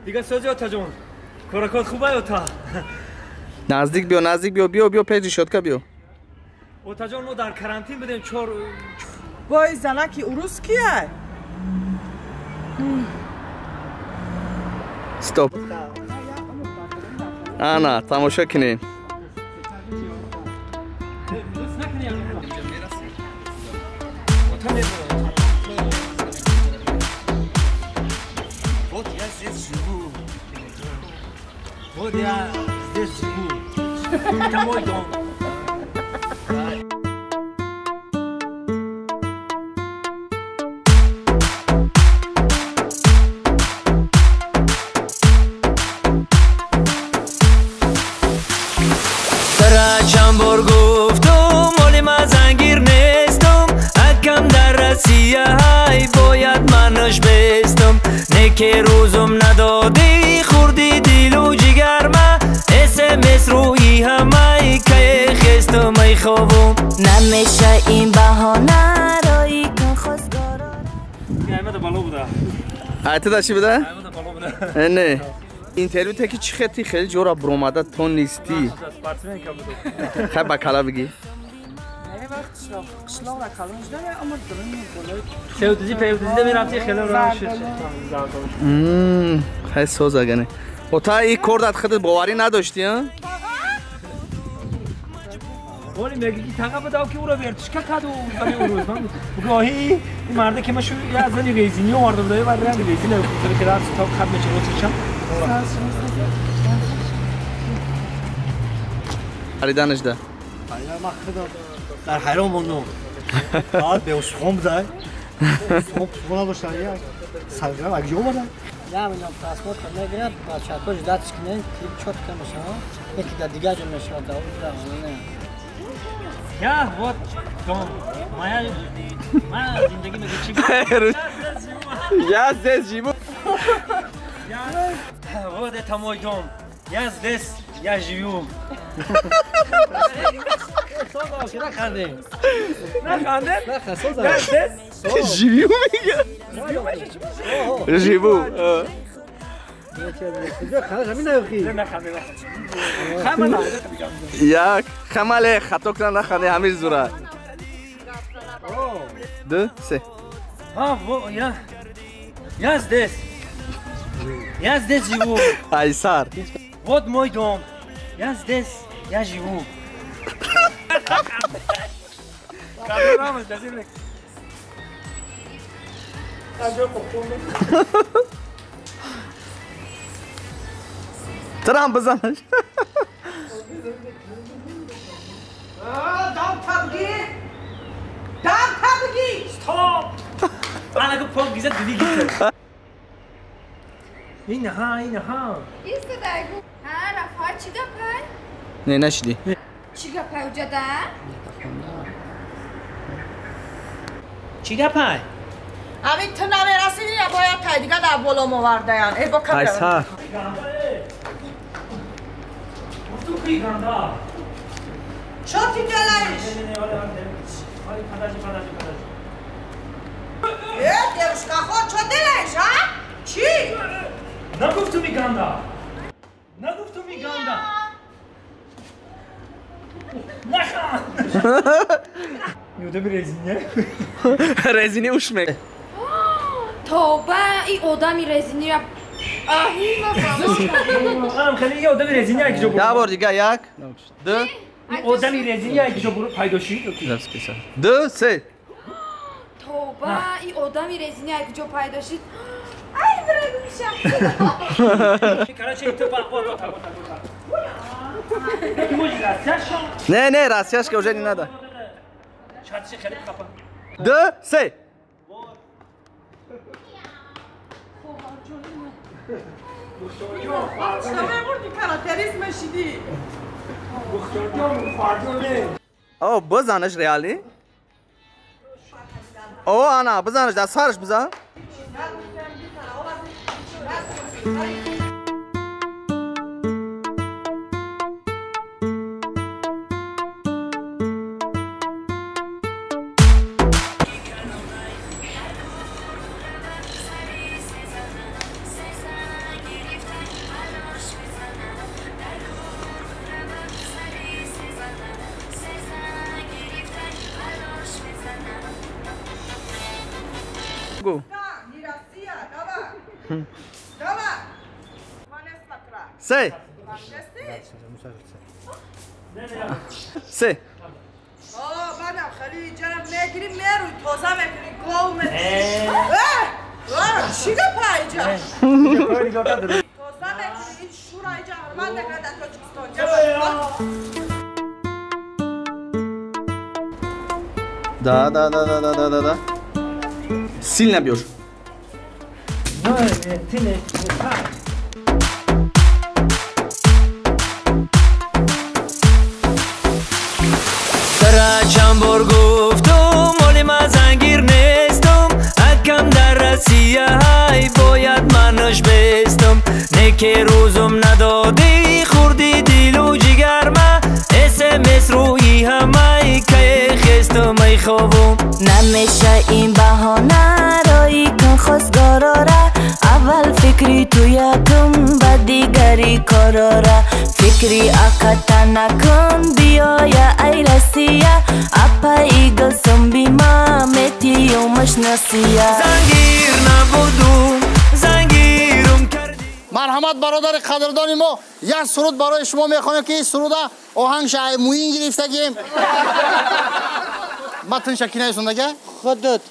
Дига сози отаҷон. Коракот хубай ота. Наздик биё, наздик биё, биё, биё пеш решётка биё. Отаҷон мо дар карантин будем чор. Вой занаки урус кия? Стоп. Ана, тамошо кунед. Вот я здесь живу. Вот я здесь живу. Это мой дом. Чанд бор гуфтум, оли ман зангир нестум, акам дар Россия ҳай бояд манаш бестум. Неке рӯзум надодӣ, хурди дилу ҷигарма, СМС рӯи ҳамаи кае хестум ай хобум. Намеша ин баҳона рои кун хостгоро. Аймада бало буда. Айтада чӣ буда? Аймада бало буда. Не. Интервью теки чӣ хети хеле ҷора буромада то нистӣ. Хай ба кала бигӣ. Хай соз агане. Ота и кор дад худат боварӣ надоштӣ, а? Вали меги ки тақа бадав ки ура вертишка каду бани урӯз. Гоҳи ин марда ки машу я зани резини оварда буда, ва ранг резини ки рафт то хат меча очичам. Хариданаш да. Ман худам дар ҳайрон мондам. Баъд беустухон буда. Устухон надоштан як 100 грамм як ҷо омада. Я миллион просмотр мегирад, бачаҳо ждать кунед, клип чётко мешавад, яке дар дигар ҷо мешавад, дар он ҷо не. Я вот дом. Моя моя зиндагӣ меги чӣ? Я здесь живу. Вот это мой дом. Я здесь, я живу. Нахандем. Нахандем? Я здесь? Живу мега. Живу. Як хамале хато кунан наханде ҳамин зура. Ду, се. А, во, я. Я здесь. Я здесь живу. Айсар. Вот мой дом. Я здесь, я живу. Трамп бизанаш. Дам табги. Дам табги. Стоп. Анаку пок гиза двигатель. Инаҳа, инаҳа. Истадайгу. Ҳа, Рафа, чӣ гапай? Не, нашидӣ. Чӣ гапай уҷада? Чӣ гапай? Ами ту намерасидӣ, я бояд тай дига дар болом овардаян. Э, бо кам. Айсар. Чё ты делаешь? Э, девушка, хо, чё делаешь, а? Чӣ? Нагуфту миганда. Нагуфту миганда. Нахан. Юдами резине. Резини уш мек. Тоба, и одами резини. Аҳи, ам хеле и одами резини як ҷо. Я бор дига як. Ду. Одами резини як ҷо пайдо шид. Ду, се. Тоба, и одами резини як ҷо пайдо шид. Ай, брагу мишам. Короче, ту ба ба ба ба. Не, не, растяжка уже не надо. Ду, се. О, бизанаш реали. О, ана, бизанаш, дар сараш бизан. Се. Се. Бадам хали иҷара мегирӣ, мерӯй, тоза мекунӣ, гов мекунӣ. Чӣ гапа иҷа? Тоза мекунӣ, ин шура иҷа ҳурмат накард дар Тоҷикистон. Да, да, да, да, да, да, да. Сильно бьешь. Чанд бор гуфтум, оли ман зангир нестум, акам дар Россия ҳай бояд манаш бестум. Неке рӯзум надодӣ, хурди дилу ҷигарма, СМС рӯи ҳамаи кае хестум ай хобум. Намеша ин баҳона, рои кун хостгорора, аввал фикри ту якум, ба дигари корора. Фикри аката накун, биёя ай Россия, апаи гулсум бима метиюмаш насия. Зангир набудум, зангирум кардӣ. Марҳамат бародари қадрдони мо, як суруд барои шумо мехонем, ки суруда оҳангша муин гирифтагим. Матнша ки нависондага? Худат.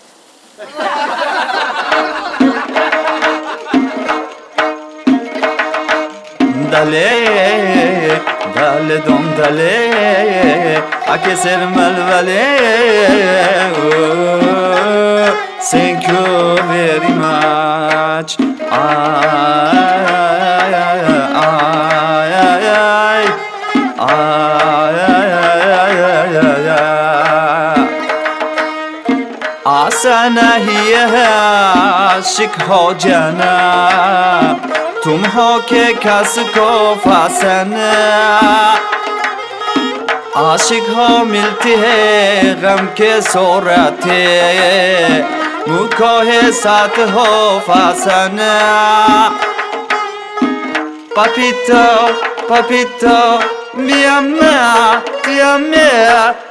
Дале, дале дом дале, akeser melvele. Thank you very much. Ay ay ay ay ay ay ay ay ay. Asana hiye aşık hocana, तुम हो के कस को फासना, आशिक हो मिलती है गम के सोरते, मुखो है साथ हो फासना। Papito, papito, mi ama, mi ama.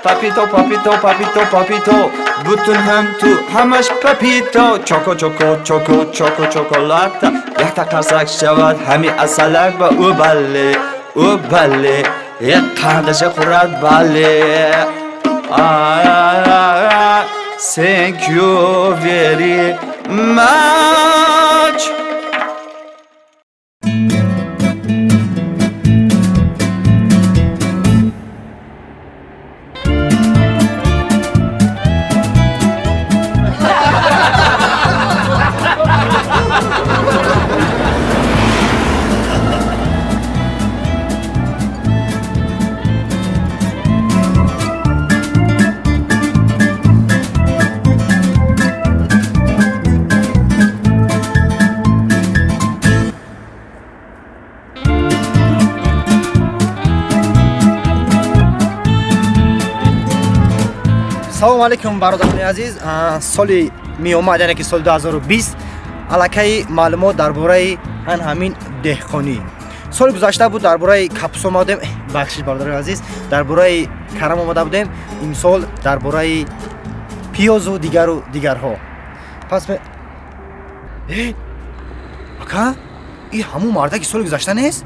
Papito, papito, papito, papito, butun ham tu hamash papito. Choco, choco, choco, choco, chocolata. Yakta qarsak shavad hami asalak va u balle, u balle. Як qandasha qurrat balle. Ay ay ay, thank you very much. Салом алейкум бародарони азиз. Соли меомад, яъне ки соли 2020, аллакай маълумот дар бораи ҳамин деҳқонӣ. Соли гузашта буд дар бораи капус омадем, бахшиш бародарони азиз, дар бораи карам омада будем. Имсол дар бораи пиёзу дигару дигарҳо. Пас ака, и ҳамун мардаки соли гузашта нест?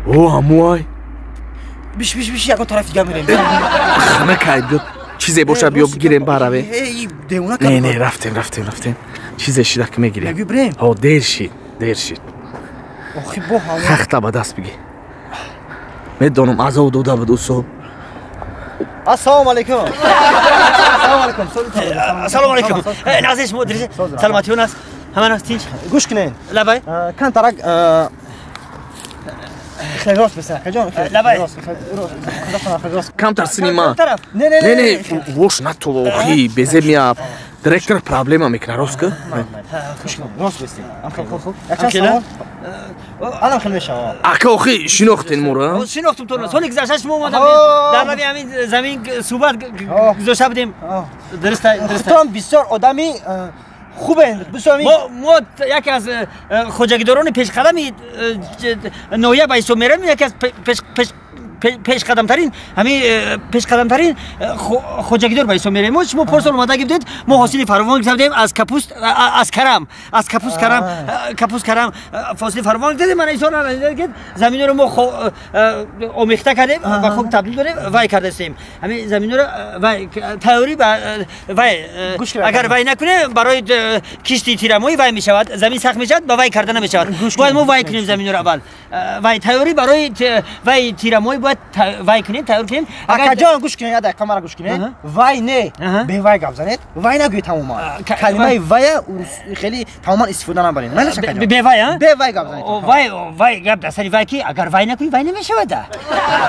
О, ҳамуай. Биш биш биш, ягон тараф дигар мерем. Хана кай биё, чизе боша биё бигирем бараве. Не, не, рафтем, рафтем, рафтем. Чизе шида ки мегирем. Мегӯй бирем? Ҳо, дер шид, дер шид. Охи бо ҳамо. Хахта ба даст бигир. Медонам азоб дода буд усо. Ассалому алайкум. Ассалому алайкум. Ассалому алайкум. Назиш мудрис. Саломатиён аст. Ҳаман аст тинч. Гӯш кунед. Лабай. Кан тарак хеле рост бисен, акаҷон. Лабай. Камтар сини ма. Не, не, не, не, вош натова, охи, безе мия. Директор проблема мекна, рост ка? Рост бисен. Хуб, хуб. Якчанд савол. Анам хел мешава. Ака, охи, шинохтен мора? Шинохтум туро. Соли гузашта шумо омада дар лаби ҳамин замин суҳбат гузошта будем. Дуруст, дуруст. Худтон бисёр одами хубен. Мо яке аз хоҷагидорони пешқадами ноҳия ба ҳисоб меравем, яке аз пешқадамтарин ҳамин пешқадамтарин хоҷагидор ба ҳисоб мерем. Шумо порсол омада гирифтед, мо ҳосили фаровон гирифтем аз капуст, аз карам, аз капуст карам, капуст карам ҳосили фаровон гирифтем. Мана исол заминро мо омехта кардем ва хок табдил додем, вай кардастем. Ҳамин заминро вай тайёрӣ вай агар вай накунем барои кишти тирамоҳӣ вай мешавад, замин сахт мешавад, ба вай карда намешавад. Бояд мо вай кунем заминро аввал. Вай тайёрӣ барои вай тирамоҳӣ бояд вай кунем, тайёр кунем. Акаҷон гӯш кунед, як дақиқа мара гӯш кунед. Вай не, бе вай гап занед, вай нагӯед тамоман. Калимаи вая хеле тамоман истифода набаред. Майлаш акаҷон. Бе вай, а? Бе вай гап занед. Вай, вай гап дар сари вай ки агар вай накунӣ вай намешавад.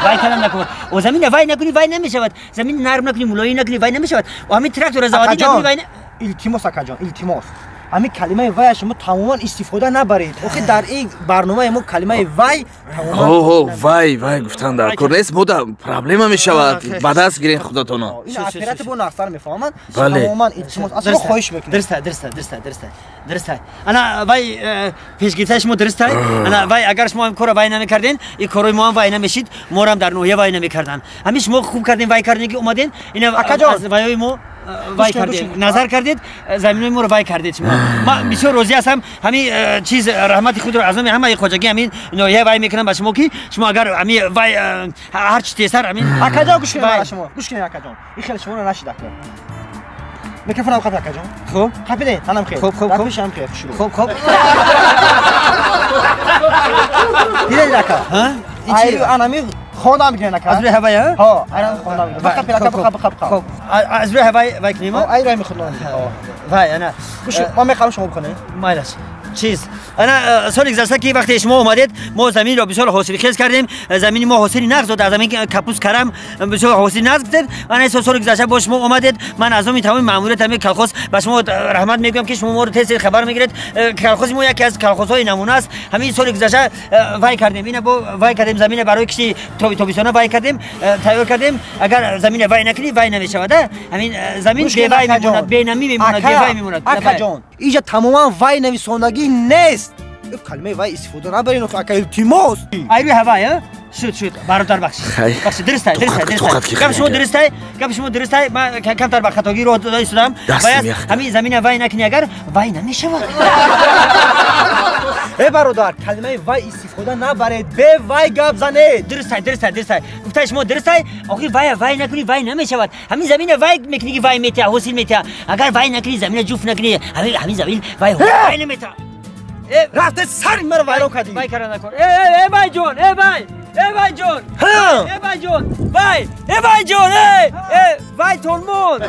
Вай калам накун. О замина вай накунӣ вай намешавад. Замин нарм накунӣ, мулоим накунӣ вай намешавад. О ҳамин трактора заводӣ накунӣ вай. Илтимос акаҷон, илтимос. Ҳамин калимаи вая шумо тамоман истифода набаред. Охи дар ин барномаи мо калимаи вай тамоман Оҳо, вай, вай гуфтан дар кор нест, мода проблема мешавад. Ба даст гирен худатонро. Ин оператор бо нақсар мефаҳманд. Тамоман илтимос, аз шумо хоҳиш мекунем. Дуруст, дуруст, дуруст, дуруст. Дуруст. Ана вай пешгирифтаи шумо дуруст. Ана вай агар шумо ҳам корро вай намекарден, ин корҳои мо ҳам вай намешид, моро ҳам дар ноҳия вай намекарданд. Ҳамин шумо хуб кардем, вай кардем ки омаден, ина аз вайҳои мо вай кардед, назар кардед, заминои моро вай кардед шумо. Ман бисёр розӣ ҳастам. Ҳамин чиз раҳмати худро аз номи ҳамаи хоҷагӣ ҳамин ноҳия вай мекунам ба шумо ки шумо агар ҳамин вай ҳар чи тезтар ҳамин акаҷон гӯш кунед шумо, гӯш кунед акаҷон. Ин хеле шуморо нашид ака. Микрофонам қапи акаҷон. Хуб. Қапиде, танам хел. Хуб, хуб, хуб. Пешам хел, шурӯъ. Хуб, хуб. Дидед ака? Ҳа? Ай анами хондам мекунед ака. Аз рӯи ҳавай, ҳа? Ҳо, айрам хондам мекунед. Қапи ака, қапи, қапи, қапи. Хуб. Аз рӯи ҳавай вай кунем? Ай рӯи мехонам. Вай, ана. Гӯш, ман мехоҳам шумо бихонед. Майлаш. Чиз. Ана соли гузашта ки вақте шумо омадед, мо заминро бисёр ҳосилхез кардем. Замини мо ҳосили нағз дод, аз замин капуст карам бисёр ҳосили нағз дод. Ана соли гузашта бо шумо омадед, ман аз номи тамоми маъмурияти ҳамин колхоз ба шумо раҳмат мегӯям ки шумо моро тез хабар мегиред. Колхози мо яке аз колхозҳои намуна аст. Ҳамин соли гузашта вай кардем, ина бо вай кардем замина барои кишти тобистона вай кардем, тайёр кардем. Агар замина вай накунӣ вай намешавад. Ҳамин замин бевай мемонад, бенамӣ мемонад, бевай мемонад. Акаҷон, инҷа тамоман вай нависондагӣ нест. Калимаи вай истифода набаред, ака, илтимос. Ай рӯи ҳавай, а? Шуд, шуд, бародар, бахшид. Бахшид, дуруст, дуруст, дуруст. Гапи шумо дуруст, гапи шумо дуруст. Ман камтар ба хатогӣ роҳ дода истодам. Бояд ҳамин замина вай накунӣ агар вай намешавад. Э бародар, калимаи вай истифода набаред, бе вай гап занед. Дуруст, дуруст, дуруст. Гуфтаи шумо дуруст. Охир вай вай накунӣ вай намешавад. Ҳамин замина вай мекунӣ ки вай метиҳа, ҳосил метиҳа. Агар вай накунӣ, замина ҷуфт накунӣ, ҳамин замин вай вай наметиҳа. Рафте сари маро вайрон кардӣ. Вай карда накун. Э, э, вай ҷон, э вай. Э вай ҷон. Э вай ҷон. Вай, э вай ҷон, э, э вай тонмон.